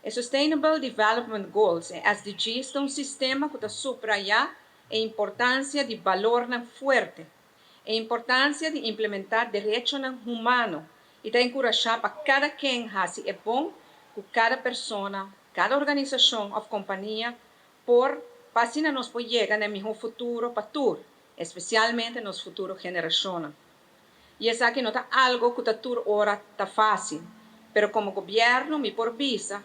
E Sustainable Development Goals, e SDGs, ta un sistema ku ta subrayá e importansia di balornan fuerte, e importansia di implementá derechonan humano i ta enkurashá pa kada ken hasi e bon ku kada persona, kada organisashon òf kompania por pa asina nos por yega na e mihó futuro pa tur, espesialmente nos futuro generashonnan. I esaki no ta algo ku ta tur ora ta fásil, pero komo gobièrnu mi por bisa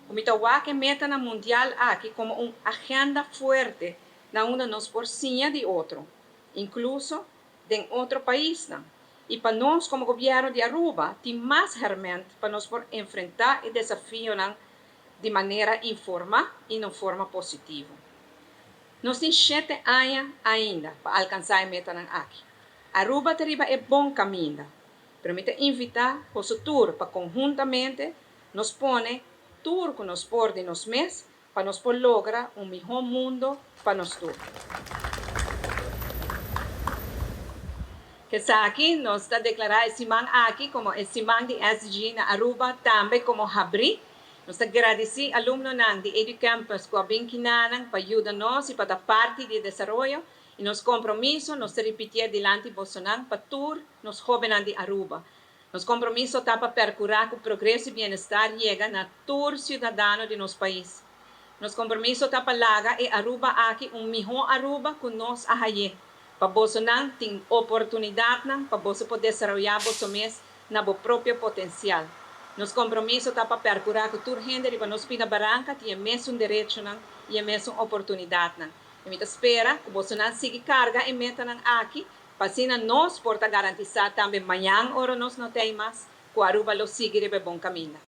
ku mi ta wak e metanan mundial aki komo un agenda fuerte na unda nos por siña di otro, inkluso den otro paisnan. I pa nos komo gobièrnu di Aruba tin mas hèrmènt pa nos por enfrentá e desafionan di manera informá i na un forma positivo. Nos tin shete aña ainda pa alkansá e metanan aki. Aruba ta riba e bon kaminda, pero mi ta invitá boso tur pa konhuntamente nos pone tur ku nos por di nos mes pa nos por logra un mihó mundo pa nos tur. Esaki nos ta deklará e siman aki komo e siman di SDG na Aruba, tambe komo habrí. Nos ta gradisí alumnonan di EduCampus ku a bin kinanan pa yuda nos i pa ta parti di e desaroyo i nos kompromiso nos ta ripitié dilanti bosonan pa tur nos hóbennan di Aruba. Nos kompromiso ta pa perkurá ku progreso i bienestar yega na tur siudadano di nos pais. Nos kompromiso ta pa laga e Aruba aki un mihó Aruba ku nos a hay'é, pa bosonan tin oportunidatnan pa boso por desaroyá boso mes na bo propio potensial. Nos kompromiso ta pa perkurá ku tur hende riba nos pida baranka tin e mesun derechonan i e mesun oportunidatnan. I mi ta spera ku bosonan sigui karga e metanan aki pa asina nos por ta garantisá tambe mañan ora nos no t'ei mas ku Aruba lo sigui riba e bon kaminda.